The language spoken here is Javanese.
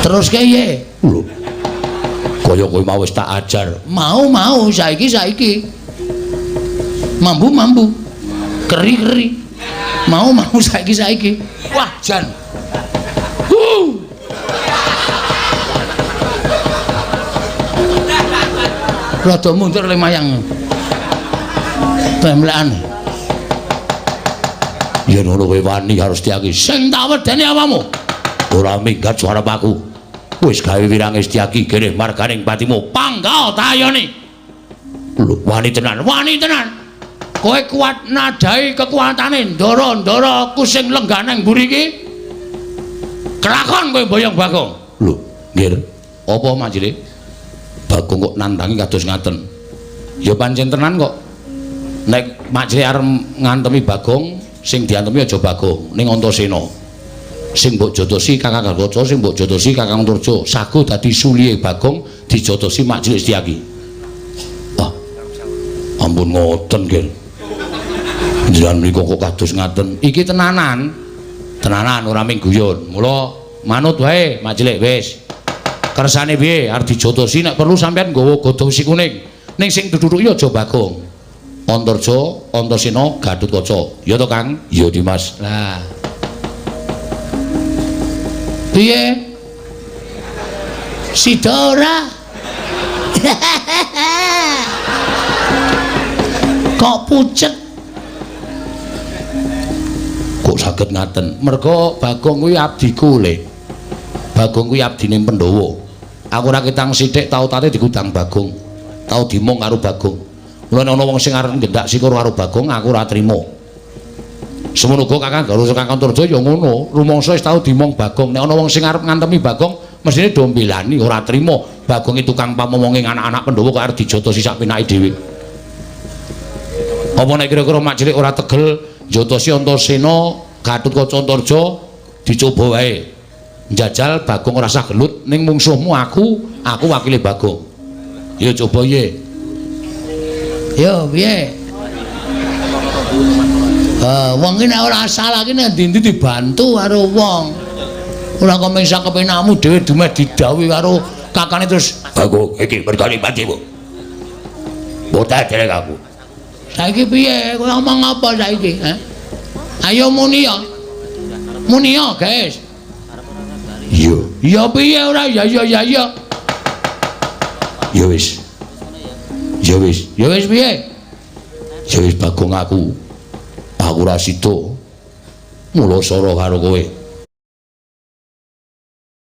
Terus piye? Lho. Kaya kowe mau wis tak ajar. Mau-mau saiki-saiki. Mambu-mambu. Keri-keri. Mau-mau saiki-saiki. Wah, jan. Rada mundur le mayang. Temlekan. Yen ngono kowe wani harus Setyaki. Sing tak wedeni awakmu. Ora minggat suaraku. Wis gawe wirange Setyaki gereh marganing patimu. Panggal tayone. Lho, wani tenan, wani tenan. Kowe kuat nadai kekuatane ndara-ndara aku sing lenggah nang mburi iki. Kelakon kowe boyong Bagong. Lho, nggih. Apa Mak Cilik? Bagong kok nantangi kados ngaten. Ya pancen tenan kok. Nek Mak Cilik arep ngantemi Bagong, sing diantemi aja Bagong, ning Antasena. Sing mbok jotosi Kakang Gatotkaca, sing mbok jotosi Kakang Antarja, sago dadi sulihe Bagong dijotosi Mak Cilik Setyaki. Wah. Ampun ngoten, nggih. Njenengan menika kok kados ngaten. Iki tenanan. Tenanan ora mung guyon. Mula manut wae Mak Cilik wis. Kersane piye arep dijotosi nek perlu sampean nggawa godhong wesi kuning. Ning sing dudhuki aja Bagong. Antarja, Antasena, Gatotkaca. Ya to, Kang? Ya, Dimas. Lah. Piye? Sida ora? Kok pucet? Kok saged ngaten? Merga Bagong kuwi abdiku, Le. Bagong kuwi abdine Pandhawa. Aku ora ketang sithik tau tate digudang Bagong. Tau dimong karo Bagong. Mula nek ana wong sing arep ngendak sikur karo Bagong, aku ora trima. Semono uga Kakang Garuda Kakang Antarja ya ngono, rumangsa wis tau dimong Bagong. Nek ana wong sing arep ngantemi Bagong, mesthine do mbelani ora trima. Bagong iki tukang pamomonge anak-anak Pandhawa kok arep dijotosi sak penake dhewe. Apa nek kira-kira Mak Cilik ora tegel njotosi Antasena, Gatotkaca Antarja dicoba wae. Njajal Bagong ora sah gelut ning mungsuhmu aku wakile Bagong. Ya coba ye. Yo piye? Wong iki nek ora salah iki nek ndi-ndi dibantu karo wong. Ora kok mung sak kepenakmu dhewe dumeh didhawuhi karo kakane terus Bagong iki mergane patimu. Botak derek aku. Saiki piye? Kowe ngomong apa saiki, ha? Ayo muni ya. Muni ya, guys. Iya. Ya piye ora? Ya ya ya ya. Ya wis. Ya wis. Ya wis piye? Ya wis Bagong aku. Aku ora sida. Mula sara karo kowe.